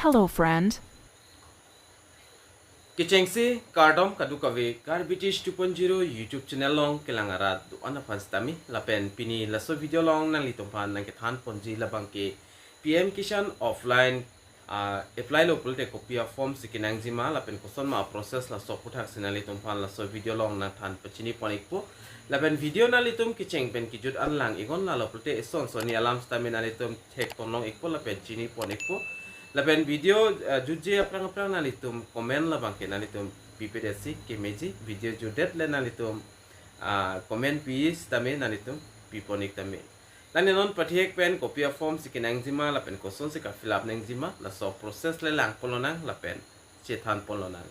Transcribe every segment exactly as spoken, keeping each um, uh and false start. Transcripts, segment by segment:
Hello, friend. Kechengsi kardom kadokave Karbi Teach two point zero YouTube channel along kelang arat do-an aphan sitame lapen pini laso video along nanglitum aphan nangkethan ponji labangke P M Kisan offline, ah, apply lo pulote kopi a form si kenangji ma lapen koson ma process laso aputhaksi nanglitum aphan laso video along nangthan pachini pon ikpo. Lapen video nanglitum kecheng pen kejut an lang iknon, lalo pulote ison sonni alam sitame nanglitum thek ponlong ikpo lapen chini pon ikpo. Lapen video, ah, jutji aphrang aphrang nanglitum comment labangke nanglitum pipedetsi kemeji, video jutdet le nanglitum, ah, comment pi sitame nanglitum pi pon ik tame. Tangte non pathek pen kopi a form si kenangji ma lapen kosonsi ka fill up nangji ma, laso process le lang ponlonang lapen chethan ponlonang.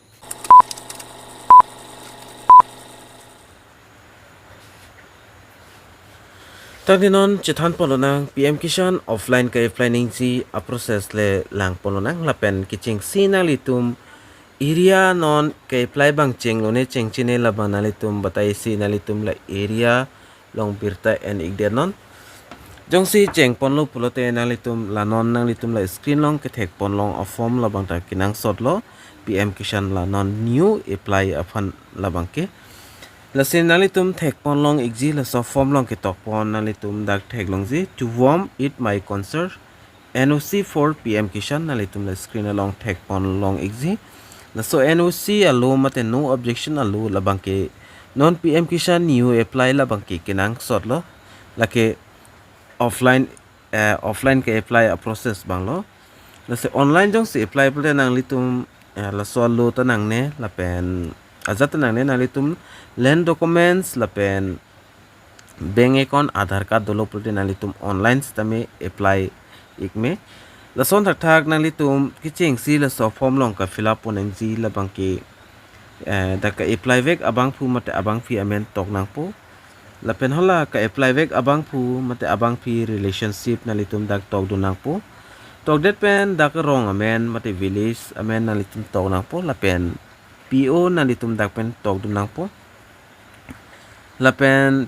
Tangte non chethan ponlonang, P M Kisan offline ka-apply nangji a process le lang ponlonang lapen kechengsi nanglitum area non ka-apply abang chenglone chengchine labang nanglitum bataisi nanglitum la area along birta en ikdet non. Jongsi cheng ponlo pulote nanglitum la non nanglitum la screen along kethek ponlong a form labang ta kenangsotlo, P M Kisan la non new apply aphan labangke. Lasi nanglitum thek ponlong ikji, laso form along ketok pon nanglitum dak theklongji, "To whom it may concern, N O C for P M Kisan," nanglitum la screen along thek ponlong ikji. Laso N O C alo mate no objection alo labangke non P M Kisan new apply labangke kenangsotlo. Lake offline, eh, offline ka-apply a process abanglo. Lasi online jongsi apply pulote nanglitum, eh, laso alo ta nangne lapen ajat ta nangne, nanglitum land documents lapen bank account, Aadhaar card dolo pulote nanglitum online sitame apply ikme. Lason thakthak nanglitum kechengsi laso form along ka fill up pon nangji labangke, eh, dak ka-apply vek abangphu mate abangpi amen tok nangpo. Lapen hala ka-apply vek abangphu mate abangpi relationship nanglitum dak tokdun nangpo. Tokdet pen dak rong amen mate village amen nanglitum tok nangpo lapen P O nanglitum dak pen tokdun nangpo. Lapen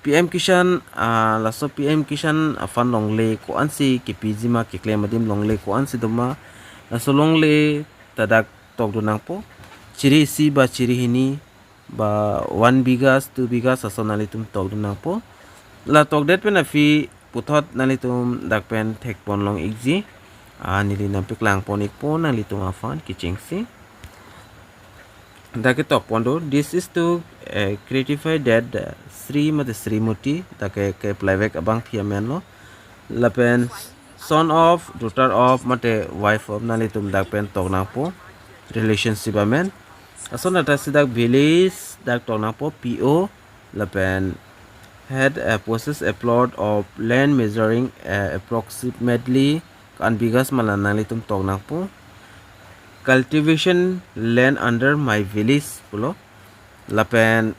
P M Kisan, ah, laso P M Kisan aphan longle ko-ansi kepiji ma, keklem adim longle ko-ansi doma, laso longle ta dak tokdun nangpo. Chiri isi ba chiri hini ba one bighas, two bighas ason nanglitum tokdun nangpo. La tokdet pen aphi puthot nanglitum dak pen thek ponlong ikji. Ah, neli nangpeklang pon ikpo nanglitum aphan kechengsi. Dak ketok pon do, "This is to, eh, clarify that, eh, Sri mate Srimati," dak ke, ke-apply vek abangpi amen lo. Lapen son of, daughter of mate wife of nanglitum dak pen tok nangpo, relationship amen. Ason athak si dak village dak tok nangpo, P O, lapen had, uh, possess a plot of land measuring, uh, approximately ko-an bighas ma la nanglitum tok nangpo. Cultivation land under my village pulo. Lapen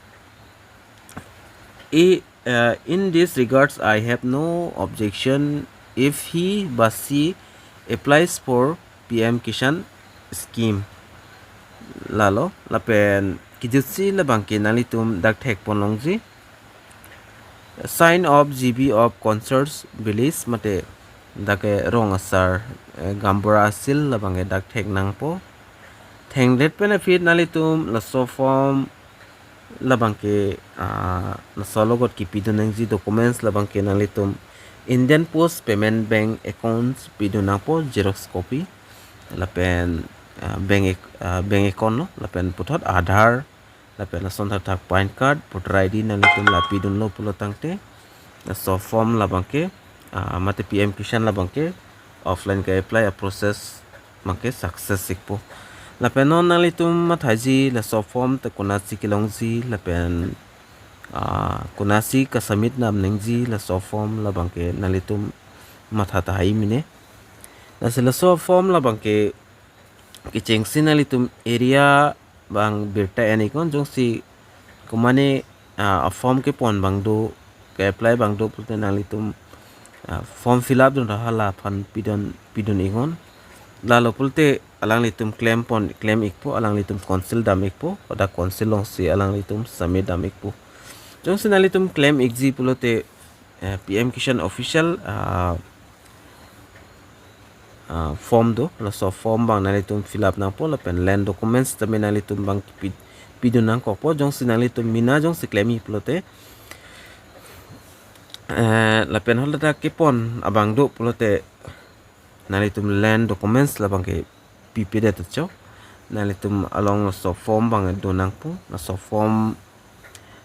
i, uh, "In this regards, I have no objection if he ba she applies for P M Kisan scheme." Lalo, lapen kejutsi labangke nanglitum dak thek ponlongji. Sign of G B of Concerts Village mate dak ke rong asar, eh, gaonbura asil labangke dak thek nangpo. Thekdet pen aphi nanglitum laso form labangke, ah, laso alogot kepidun nangji documents labangke nanglitum Indian Post Payment Bank accounts pidun nangpo, xerox copy, lapen, ah, bank ac-, ah, bank account lo, lapen puthot Aadhaar, lapen lason thakthak PAN card, voter I D nanglitum la pidunlo pulo tangte, laso form labangke, ah, mate P M Kisan labangke offline ka-apply a process abangke success ikpo. Lapen non nanglitum mathaji laso form ta konatsi kelongji lapen, ah, konatsi ka-submit dam nangji laso form labangke nanglitum matha tahai mene. Lasi laso form labangke kechengsi nanglitum area abang birta en iknon, jongsi komane, ah, form kepon abang do, ka-apply abang do pulote nanglitum, ah, form fill up dun ra hala aphan pidun, pidun iknon. Lalo pulote alanglitum klem pon, klem ikpo, alanglitum council dam ikpo, pada council alongsi alanglitum submit dam ikpo. Jongsi nanglitum klem ikji pulote, eh, P M Kisan official, ah, ah, form do, laso form abang nanglitum fill up nangpo lapen land documents tame nanglitum abang pi, pidun nangkokpo. Jongsi nanglitum mena jongsi klemji pulote, eh, lapen haladak kepon abang do pulote nanglitum land documents labang ke pipedet acho. Nanglitum along laso form abang dun nangpo, laso form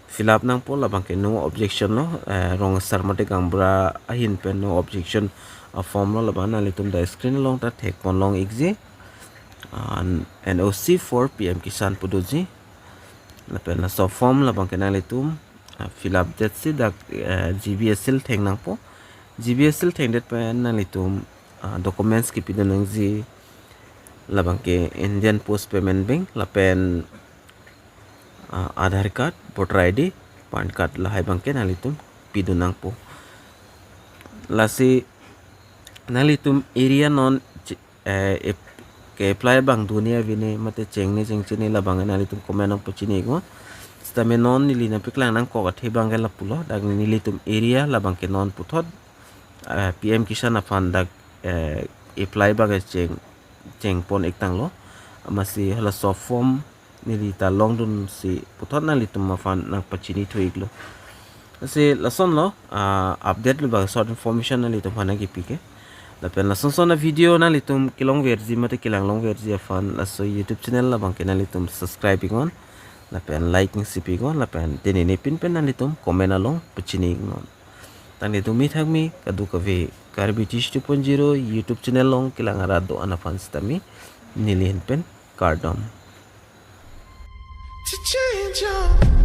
fill up nangpo, labang ke no objection lo, eh, rong asar mate gaonbura ahin pen no objection a-form lo. Labang nanglitum dak screen along ta thekpon long-ikji, ah, N O C for P M Kisan pu doji. Lapen laso form labang ke nanglitum, ah, fill up detsi dak, eh, G B S L theng nangpo. G B S L thengdet pen nanglitum, ah, documents kepidun nangji labang ke Indian Post Payment Bank lapen, ah, Aadhaar card, voter I D, PAN card lahai abang ke nanglitum pidun nangpo. Lasi nanglitum area non ch-, eh, ep-, ke-apply abang done avene mate chengne chengchene labang nanglitum comment nangpachini iknon. Sitame non neli nangpaklang nangkok athe abang ke lapulo, dak nelitum area labang ke non puthot, eh, P M Kisan aphan dak, eh, apply abang ke cheng, chengpon-iktanglo. Amatsi halaso form neli ta longdunsi puthot nanglitum aphan nangpachinithu-iklo. Lasi lasonlo, ah, update labang short information nanglitum aphan nangkepi ke. Lapen lasonson a-video nanglitum kelongverji mate kelang longverji aphan laso YouTube channel labang ke nanglitum subscribe iknon. Lapen like nangsi pi iknon, lapen tenene pin pen nanglitum comment along pachini iknon. Tangte dumi thakmi kadokave Karbi Tish two point zero YouTube channel along kelang arat do-an aphan sitame neli ahin pen kardom. To change your